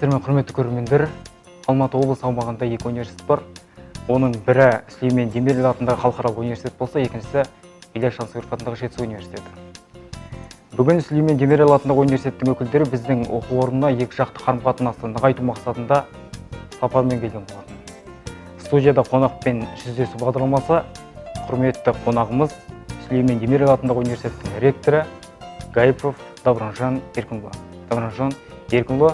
Әріптестер мен құрметті көрермендер, Алматы облысы аумағында екі университет бар. Оның бірі Сүлеймен Демирел атындағы халықаралық университет болса, екіншісі Ильяс Жансүгіров атындағы Жетісу университеті. Бүгін Сүлеймен Демирел атындағы университеттің өкілдері біздің оқу орнына екі жақты қарым-қатынасты нығайту мақсатында сапармен келген болатын. Студияда қонақпен жүздесу бағдарламасы, құрметті қонағымыз Сүлеймен Демирел атындағы университеттің ректоры Гайыпов Давранжан Еркінұлы. Давранжан Еркінұлы,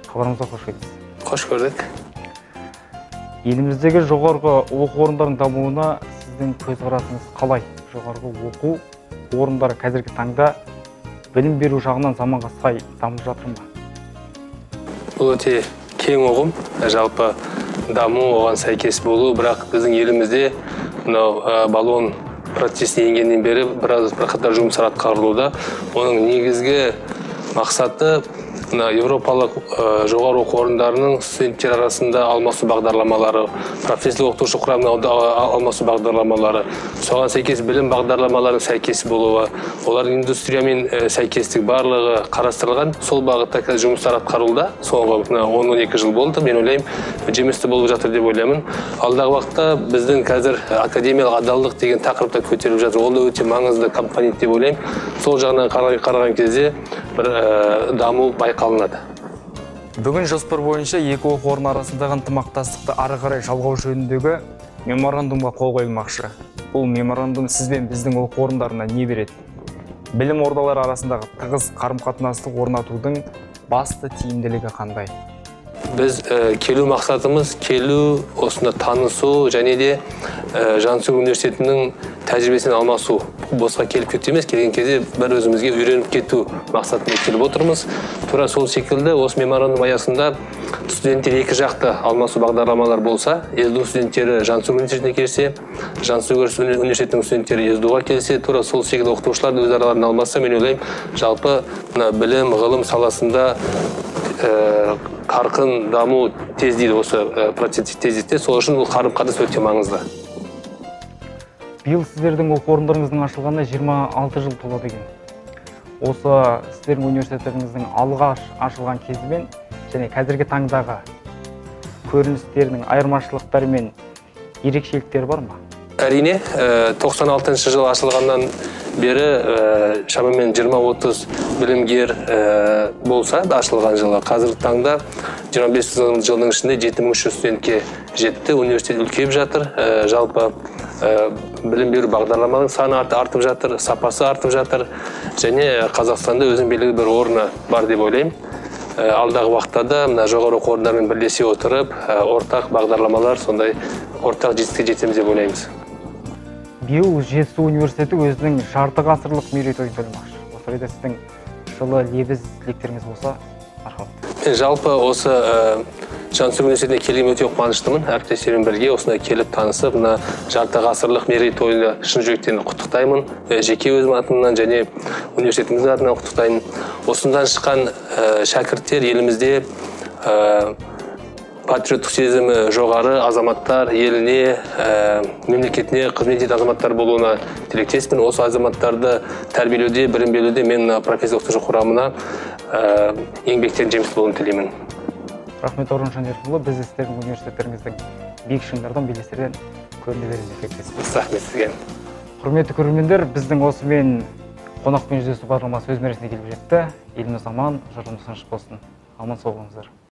хабарымызға қош келдіңіз. Қош көрдік. Еліміздегі жоғарғы оқу орындарының дамуына сіздің көзқарасыңыз қалай? Жоғарғы оқу орындары қазіргі таңда білім беру жағынан заманға сай дамып жатыр ма? Бұл өте кең ұғым, жалпы даму оған сәйкес болу, бірақ біздің елімізде мынау Болон процесіне енгеннен бері біраз бірқатар жұмыстар атқарылуда. Оның негізгі мақсаты мына еуропалық жоғары оқу орындарының студенттер арасында алмасу бағдарламалары, профессорлық оқытушы құрамына алмасу бағдарламалары, соған сәйкес білім бағдарламаларының сәйкес болуы, олардың индустриямен сәйкестік барлығы қарастырылған. Сол бағытта қазір жұмыстар атқарылуда. Соңғы 10-12 жыл болды, мен ойлаймын, жемісті болып жатыр деп ойлаймын. Алдағы уақытта біздің қазір академиялық адалдық деген тақырыпта көтеріліп жатыр. Ол да өте маңызды компонент деп ойлаймын. Сол жағынан қараған кезде бір даму байқалынады. Бүгін жоспар бойынша екі оқу орны арасындағы ынтымақтастықты ары қарай жалғау жөніндегі меморандумға қол қойылмақшы. Бұл меморандум сіз бен біздің оқу орындарына не береді? Білім ордалары арасындағы тығыз қарым-қатынасты орнатудың басты тиімділігі қандай? Біз келу мақсатымыз келу, осында танысу және де Жансүгіров университетінің тәжірибесін алмасу. Босқа келіп кету емес, келген кезде бір өзімізге үйреніп кету мақсатында келіп отырмыз. Тура сол секілді осы меморандум аясында студенттер екі жақты алмасу бағдарламалар болса, СДУ студенттері Жансүгіров университетіне келсе, Жансүгіров университетінің студенттері СДУ-ға келсе, тура сол секілді оқытушылар өз араларында алмасса, мен ойлаймын, жалпы мына білім, ғылым саласында қарқын даму тездейді, осы процесс тездейді. Сол үшін бұл қарым-қатынас өте маңызды. Биыл сіздердің оқу орындарыңыздың ашылғанына 26 жыл толады екен. Осы сіздердің университеттеріңіздің алғаш ашылған кезімен және қазіргі таңдағы көріністерінің айырмашылықтары мен ерекшеліктері бар ма? Әрине, 96 жыл ашылғаннан бері шамамен 20-30 білімгер болса ашылған жылы, қазіргі таңда 25 жылдың ішінде 7300 студентке жетті. Университет үлкейіп жатыр. Жалпы білім беру бағдарламаларының саны артып жатыр, сапасы артып жатыр және Қазақстанда өзінің белгілі бір орны бар деп ойлаймын. Алдағы уақытта да мына жоғары оқу орындарымен бірлесе отырып, ортақ бағдарламалар, сондай ортақ жетістікке жетеміз деп ойлаймыз. Биыл Жетісу университеті өзінің жарты ғасырлық мерейтойын тойламақшы. Осы орайда сіздің жылы лебіз тілектеріңіз болса, мархабат. Мен жалпы осы Жансүгіров университетіне келгеніме өте қуаныштымын. Әріптестеріммен бірге осында келіп танысып, мына жарты ғасырлық мерейтойды шын жүректен құттықтаймын. Жеке өзім атымнан және университетіміздің атынан құттықтаймын. Осындан шыққан шәкірттер елімізде патриоттық сезімі жоғары азаматтар, еліне, мемлекетіне қызмет ететін азаматтар болуына тілектеспін. Осы азаматтарды тәрбиелеуде, білім беруде мен профессор оқытушы құрамына еңбектерін жемісті болуын тілеймін. Рахмет, Орынжан Еркінұлы, біз сіздердің университеттеріңіздің биік шыңдардан, белестерден көріне беруіне тілектеспіз. Рахмет сізге. Құрметті көрермендер, біздің осымен қонақпен жүздесу бағдарламасы өз мәресіне келіп жетті. Еліміз аман, жұртымыз тыныш болсын. Аман сау болыңыздар.